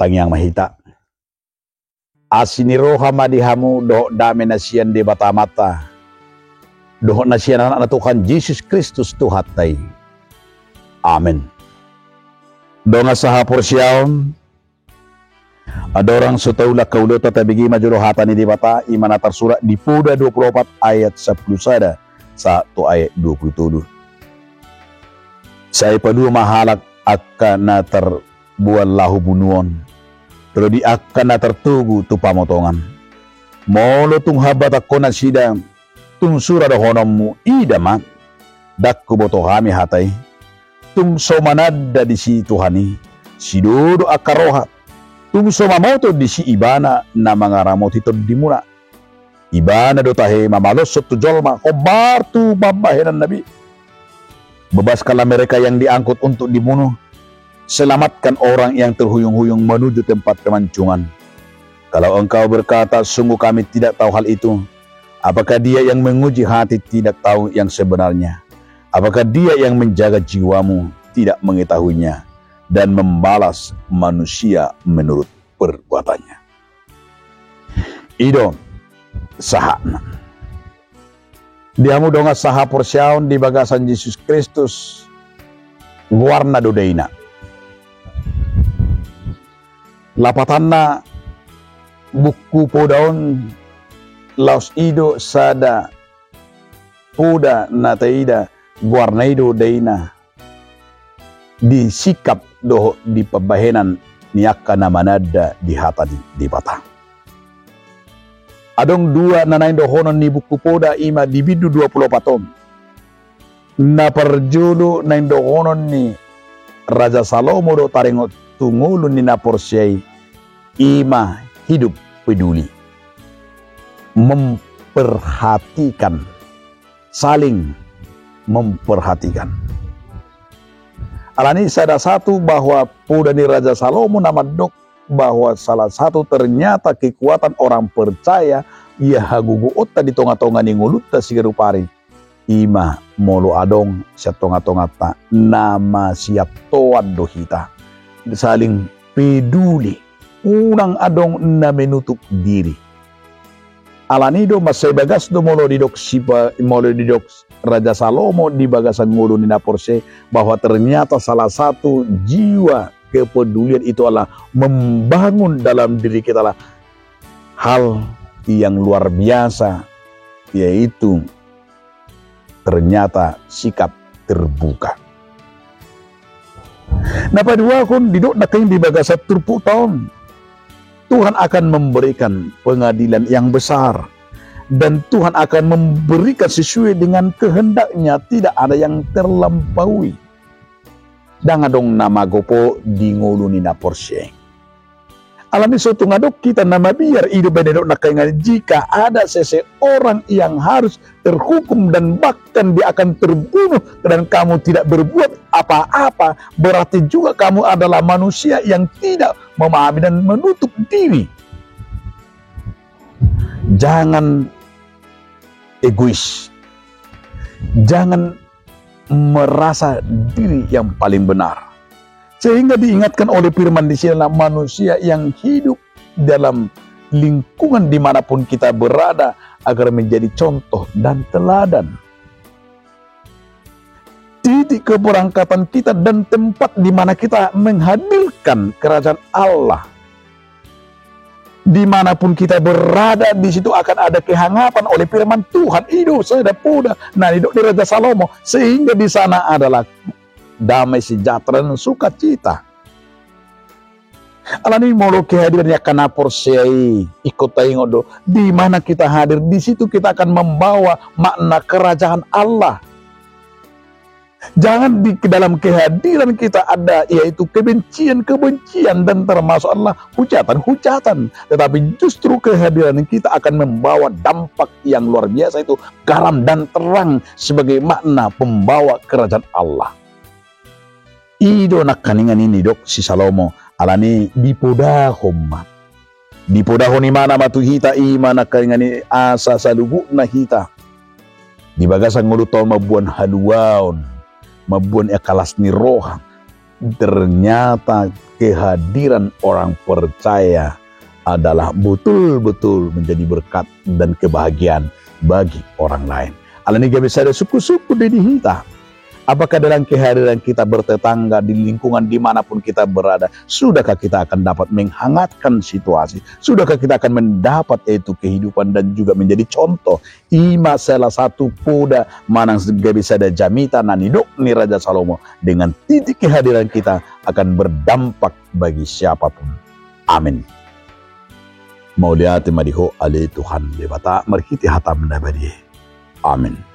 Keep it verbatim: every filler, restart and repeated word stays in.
Tangiang ma hita. Asi ni roha ma di hamu dohot dame na sian Debata Amanta dohot na sian Anakna Tuhan Jesus Kristus Tuhanta i. Amen. Dongan sahaporseaon, andorang so taulak ulaonta, tabege ma jolo hata ni Debata, i ma na tarsurat di Poda dua pulu opat ayat sampulu sada sahat tu ayat dua pulu tolu. Sai palua ma halak angka na tarboan laho bunuon, ro di angka na tartogu tu pamotongan. Molo tung hambatangkon nasida, tung sura dohononmu, ida ma, ndang huboto hami hata i. Tung so mananda disi Tuhan i, sidodok angka roha. Tung so mamoto disi Ibana na mangaramoti tondimuna. Ibana do tahe mamaloshon tu jolma hombar tu pambahenanna be. Bebaskanlah mereka yang diangkut untuk dibunuh. Selamatkan orang yang terhuyung-huyung menuju tempat pemancungan. Kalau engkau berkata, "Sungguh kami tidak tahu hal itu," apakah Dia yang menguji hati tidak tahu yang sebenarnya? Apakah Dia yang menjaga jiwamu tidak mengetahuinya dan membalas manusia menurut perbuatannya? I do sahatna. Di hamu dongan sahaporseaon di bagasan Jesus Kristus, goarna do daina. Lapatanna buku Poda on, laos i do sada poda na taida goarna i do daina, di sikap dohot di pambahenan ni angka na mananda di hata ni Debata. Adong dua na naeng dohonon ni buku Poda, i ma di bindu dua pulu opat on. Na parjolo naeng dohonon ni Raja Salomo do taringot tu ngolu ni na porsea i, i ma hidup peduli. Memperhatikan, saling memperhatikan. Alani sada satu bahwa poda ni Raja Salomo na mandok bahwa salah satu ternyata kekuatan orang percaya, ia hagogoonta di tonga-tonga ni ngolunta siganup ari, i ma molo adong sian tonga-tonganta na masiantoan do hita, saling peduli, unang adong na menutup diri. Alani do mansai bagas do molo didok sipa-, molo didok Raja Salomo di bagasan ngolu ni na porsea, bahwa ternyata salah satu jiwa kepedulian itu adalah membangun dalam diri kita lah hal yang luar biasa, yaitu ternyata sikap terbuka. Na paduahon, didok nangkin di bagasan turpukta on, Tuhan akan memberikan pengadilan yang besar, dan Tuhan akan memberikan sesuai dengan kehendak-Nya, tidak ada yang terlampaui. Ndang adong na magopo di ngolu ni na porsea i. Alani so tung adong hita na mabiar, i do baen didok nangkin, jika ada seseorang yang harus terhukum dan bahkan dia akan terbunuh dan kamu tidak berbuat apa-apa, berarti juga kamu adalah manusia yang tidak memahami dan menutup diri. Jangan egois. Jangan merasa diri yang paling benar. Sehingga diingatkan oleh firman di sini adalah manusia yang hidup dalam lingkungan di mana pun kita berada agar menjadi contoh dan teladan. Titik keberangkatan kita dan tempat di mana kita menghadirkan kerajaan Allah. Di mana pun kita berada, di situ akan ada kehangatan oleh firman Tuhan. I do sada poda na nidok ni Raja Salomo, sehingga di sana adalah damai sejahtera dan sukacita. Alani molo kehadiran ni angka na porsea i, ingkon taingot do, di mana kita hadir, di situ kita akan membawa makna kerajaan Allah. Jangan di dalam kehadiran kita ada, yaitu kebencian-kebencian dan termasuk adalah hujatan-hujatan. Tetapi justru kehadiran kita akan membawa dampak yang luar biasa, itu garam dan terang sebagai makna pembawa kerajaan Allah. I do nangkiningan i nidok si Salomo, alani dipodahon ma. Dipodahon ibana ma tu hita, i ma nangkiningan i asa saluhutna hita di bagasan ngolunta on mamboan haluaon, mamboan angka las ni roha. Ternyata kehadiran orang percaya adalah betul-betul menjadi berkat dan kebahagiaan bagi orang lain. Alani i gabe sada sungkun-sungkun do di hita. Apakah dalam kehadiran kita bertetangga, di lingkungan dimanapun kita berada, sudahkah kita akan dapat menghangatkan situasi? Sudahkah kita akan mendapat itu kehidupan dan juga menjadi contoh? I ma salah satu poda manang gabe sada jamita na nidok ni Raja Salomo, dengan titik kehadiran kita akan berdampak bagi siapapun. Amin. Mauliate ma di Ho ale Tuhan Debata, marhite hataM na badia i. Amin.